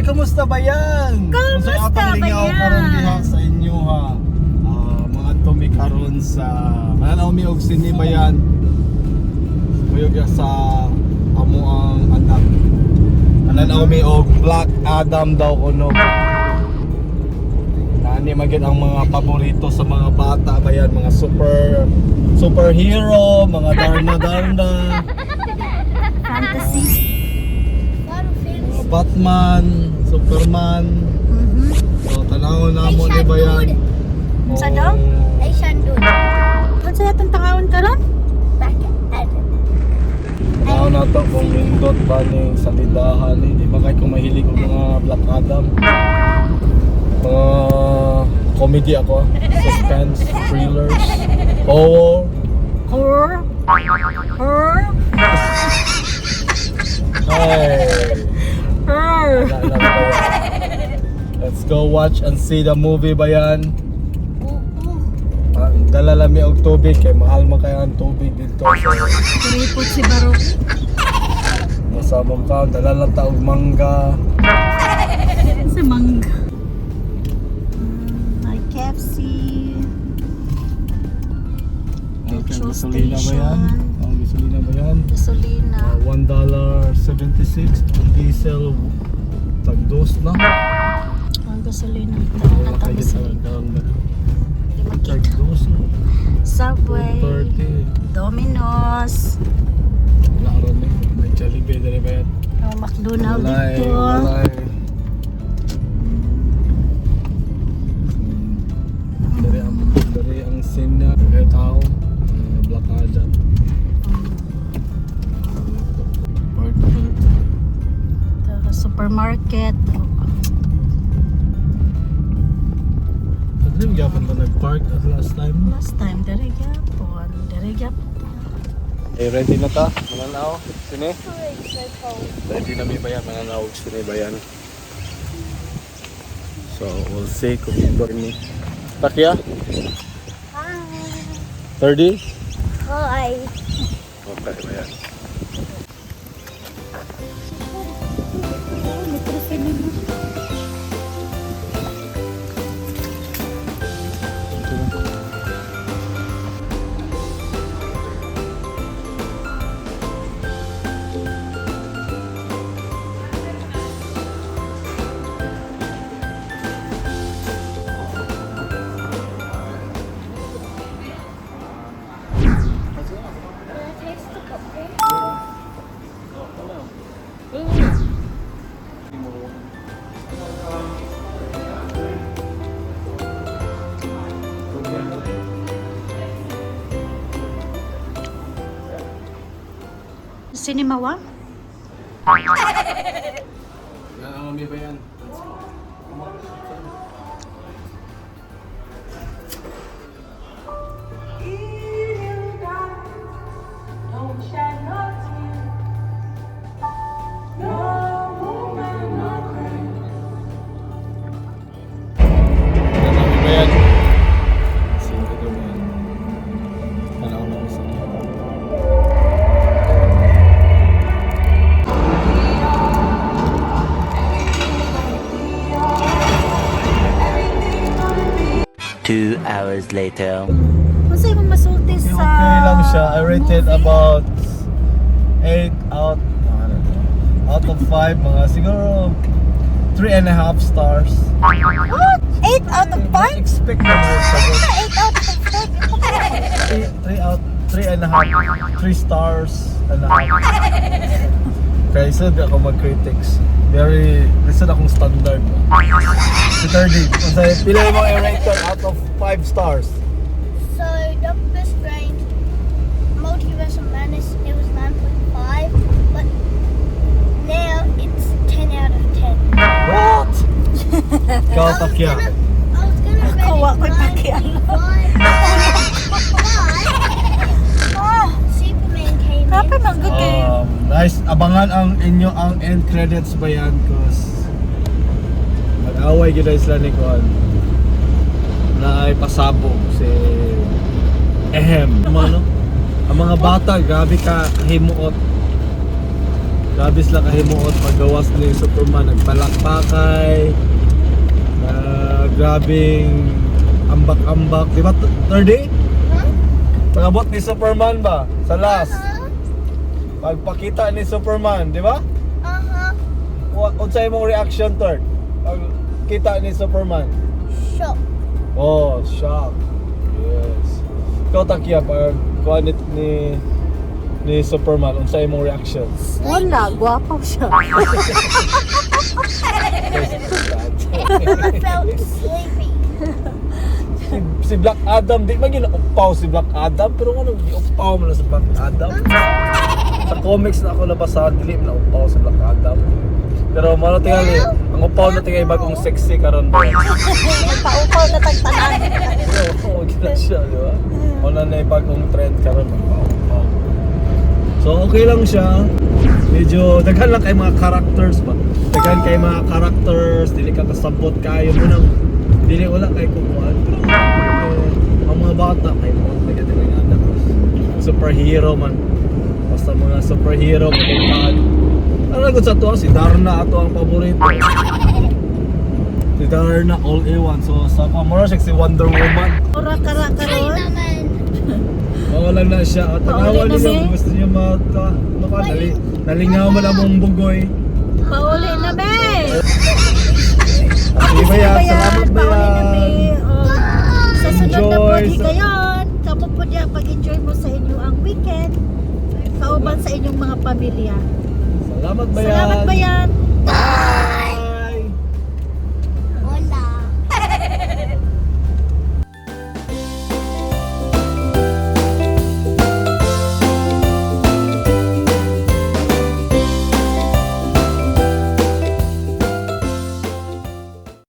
Kumusta ba yan? Kumusta Unsay atong ba lingaw yan? karon diha sa inyo ha? Ah, mga tumi karon sa mananaw mi og sine ba yan? Kuyog ya sa amo ang anak. Mananaw mi og Black Adam daw kuno. Nani magid ang mga paborito sa mga bata ba yan? Mga superhero, mga darna darna, Fantasy. mga Batman, Superman. So tanaw na mo ni ba yan? Unsa daw? Unsa atong tangawon karon? Tanaw na to kung lindot ba ni sa tindahan eh. Di ba kahit kung mahilig og mga Black Adam? Mga comedy ako ah. Suspense, thrillers, horror. Horror. Horror. Ay, Horror. wala na ba yan? Let's go watch and see the movie ba yan? Ah, dala lang mi og tubig kay mahal man kaya ang tubig dito. So, Kuripot si Barok. masamang ka, dala lang ta og mangga. Si Mangga. May KFC. Okay, Petrol gasolina ba yan? station. Ang gasolina ba yan? Gasolina. $1.76 ang diesel, tag dos na. Ang gasolina. Tara na Wala tang kayo gasolina. talaga ba? Di makita. Tag dos na. Subway. 2.30. Domino's. Wala ron eh. May Jollibee dere ba yan? Oh, McDonald's Walay, dito. walay. Dere ang scene na kay tao. Black Adam. Part two. Ito, supermarket. Ano yung gyapon ba nag-park at last time? Last time, dere gyapon. Dere gyapon. Eh, ready na ta? Mananaw? Sine? Ready na mi ba yan? Mananaw sine ba yan? So, we'll see kung ito ni. Takya? 30? Hi. Okay ba yan? Metro Cinema. Ito na. Can I taste the cupcake? Cinema 1? Mananaw mi ba yan? Let's go. Come on. Don't shed no tear. No woman, no cry. Mananaw mi ba yan? Sino ito ba yan? Tanaw na ko sa 2 hours later. Unsa imong masulti sa Okay lang siya. I rated movie? about 8 out, I don't know, out of 5, mga siguro 3.5 stars. What? 8 out of 5? Expect na mo sagot. 8 out of 5? 3 out, 3.5, 3 stars and a half. Kaya isa di ako mag-critics. Very, listen akong standard. Si 30, unsay pila mo i-rate out of 5 stars? So, Doctor Strange, Multiverse of Madness, it was 9.5, but now it's 10 out of 10. What? Ikaw, Takya. I was gonna rate Ako, wa ko'y it pakialam. 9.5, but Ah, Superman came Grabe in. man gud kay. Nice. Abangan ang inyo ang end credits ba yan? Cause mag-away gyud ay sila ni Kuan. Na ay pasabog si Ehem. Ano? Ang mga bata, grabe ka himuot. Grabe sila kahimuot paggawas ni Superman, nagpalakpakay. Grabing ambak-ambak, di ba? Third day? Huh? Pag-abot ni Superman ba? Sa last. Uh-huh. Pagpakita ni Superman, di ba? Uh-huh. Unsay imong reaction, third? Pag kita ni Superman. Shock. Oh, shock. Yes. Ikaw, Takia, pag kuha ni Superman, unsay imong reaction? Wala, gwapo siya. I felt sleepy. Si Black Adam, di man ginaupaw si Black Adam, pero ano, giupaw man na si Black Adam. Sa comics na ako nabasahan, dili man naupaw si Black Adam. Pero mano tingali, ang upaw na tingali bagong sexy karon ba? Nagpaupaw na tagtanan. Oo, gina siya, di ba? Wala na yung bagong trend karon, magpaupaw. So okay lang siya. Medyo daghan lang kay mga characters ba. Daghan kay mga characters, dili ka kasabot kayo mo nang dili wala kay kukuan. Pero eh, ang mga bata kay mo kay dili nga na superhero man. Basta mga superhero mga. Ano gud sa to si Darna ato ang paborito. Si Darna all A1. So sa pamora siya si Wonder Woman. Ora kara Hey, karon. naman. Mawala na siya. At tanawa Pauli na niyo mi. kung gusto niyo maka nalingaw man ang mong bugoy. Pauli na be. Sige ba yan? Salamat ba Pauli na be. yan? Oh. Sa sunod na Enjoy po, sa- higayon. Kamo po niya, pag-enjoy mo sa inyo ang weekend. Kauban sa inyong mga pamilya. Salamat ba yan? Salamat ba yan?